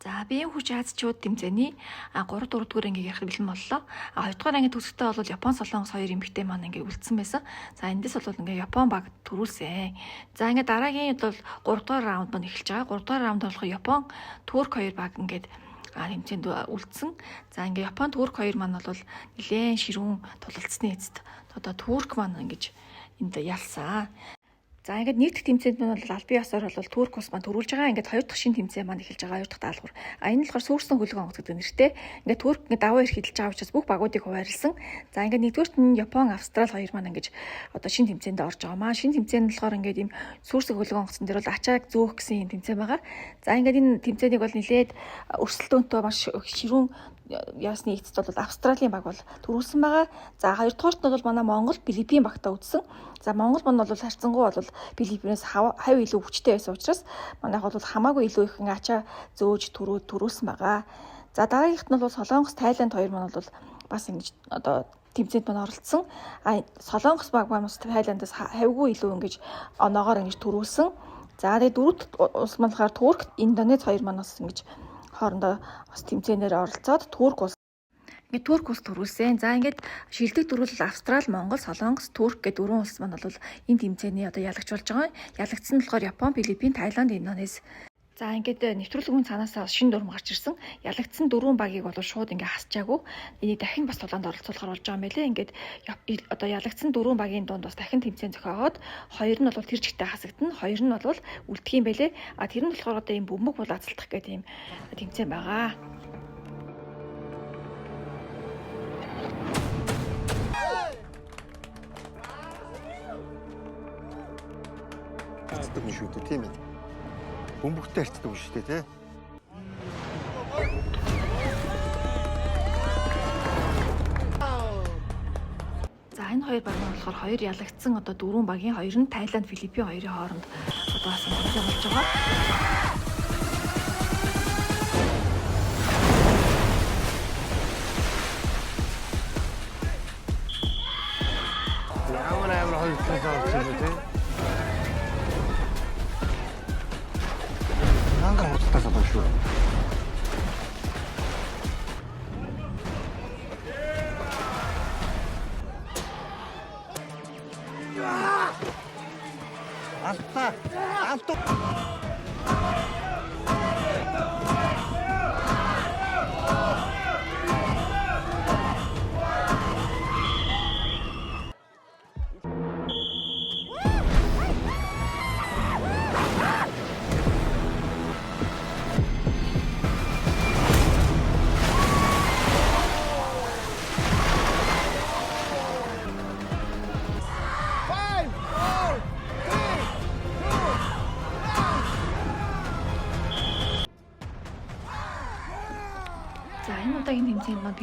За биеийн хүч Азчууд тэмцээний 3 4 дугаар ангийг ярих бэлэн боллоо. А 2 дугаар ангийн төгсөлтөө бол Япон, Солонгос хоёр эмэгтэй маань ингээ үлдсэн байсан. За эндээс бол ингээ Япон баг төрүүлсэн. За ингээ дараагийн бол 3 дугаар раунд маань эхэлж байгаа. 3 дугаар раунд болохоор Япон, Турк хоёр баг ингээд тэмцээнд үлдсэн. За ингээ Япон, Турк хоёр маань бол нэлээд ширүүн тулалдсны эцэст одоо Турк маань ингэж энд ялсан. За ингээд нэг дэх тэмцээнд маань бол албан ёсоор бол Турк улс маань төрүүлж байгаа. Ингээд хоёр дахь шин тэмцээн маань эхэлж байгаа, хоёр дахь даалгавар. А энэ нь болохоор сүүрсэн хөлгөн онгоц гэдэг нэртэй. Ингээд Турк ингээд даваа ирэх хилж байгаа учраас бүх багуудыг хуваарлсан. За ингээд нэгдүгээрт нь Япон, Австрал хоёр маань ингээд одоо шин тэмцээнд орж байгаа маа. Шин тэмцээн нь болохоор ингээд ийм сүүрсэн хөлгөн онгоцон дээр бол ачааг зөөх гэсэн юм тэмцээн байгаа. За ингээд энэ тэмцээнийг бол нэлээд өрсөлдөөнтэй маш ширүүн яасны эцэст бол Австралийн баг бол төрүүлсэн байгаа. За хоёрдугаарт нь бол манай Монгол Филиппин багтаа үтсэн. За Монгол мөн бол харьцангуй бол Филиппинээс хав илүү хүчтэй байсан учраас манайх бол хамаагүй илүү их ачаа зөөж төрүүлсэн байгаа. За дараагийнх нь бол Солонгос, Тайланд хоёр маань бол бас ингэж одоо тэмцээнд маань оролцсон. А Солонгос баг маань бас Тайландаас хавьгүй илүү ингэж оноогоор ингэж төрүүлсэн. За тэгээ дөрөвт улс маань болохоор Турк, Индонез хоёр маань бас ингэж хоорондоо бас тэмцээнээр оролцоод Турк улс ингээд Турк улс төрүүлсэн. За ингээд шилдэг дөрвөл Австрал, Монгол, Солонгос, Турк гэдэг дөрвөн улс маань бол энэ тэмцээний одоо ялагч болж байгаа. Ялагдсан нь болохоор Япон, Филиппин, Таиланд, Индонез. За ингээд нэвтрүүлгийн цаанаасаа шинэ дүрм гарч ирсэн. Ялагдсан дөрвөн багийг бол шууд ингээ хасчаагүй. Энийг дахин бас тулаанд оролцуулахар болж байгаа юм байлээ. Ингээд одоо ялагдсан дөрвөн багийн дунд бас дахин тэмцээн зохиогоод хоёр нь бол тэр чигтээ хасагдана, хоёр нь бол үлдэх юм байлээ. А тэр нь болохоор одоо ийм бөмбөг бол азлах гэдэг ийм тэмцээн байгаа. Харьцдаг юм шүү дээ, тийм ээ. Бөмбөгтэй харьцдаг юм шүү дээ, тий. За энэ хоёр баг нь болохоор хоёр ялагдсан одоо дөрвөн багийн хоёр нь Таиланд, Филиппин хоёрын хооронд одоо бас тэмцээн болж байгаа. Ямар амар хоёр талаас орсон юм бэ, тий. Мангар хурдтаас одоо шүү. Алтаа. Алтаа. За энэ удаагийн тэмцээнд маань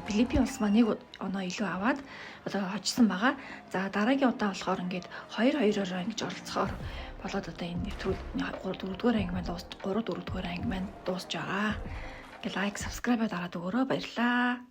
Филиппин улс маань нэг оноо илүү аваад одоо хожсон байгаа. За дараагийн удаа болохоор ингээд 2-2-ороо ингэж оролцохоор болоод одоо энэ нэвтрүүл 3 4-р анги маань дуусч 3 4-р анги маань дуусч байгаа. Ингээ лайк, subscribe дараад өгөөрэй. Баярлалаа.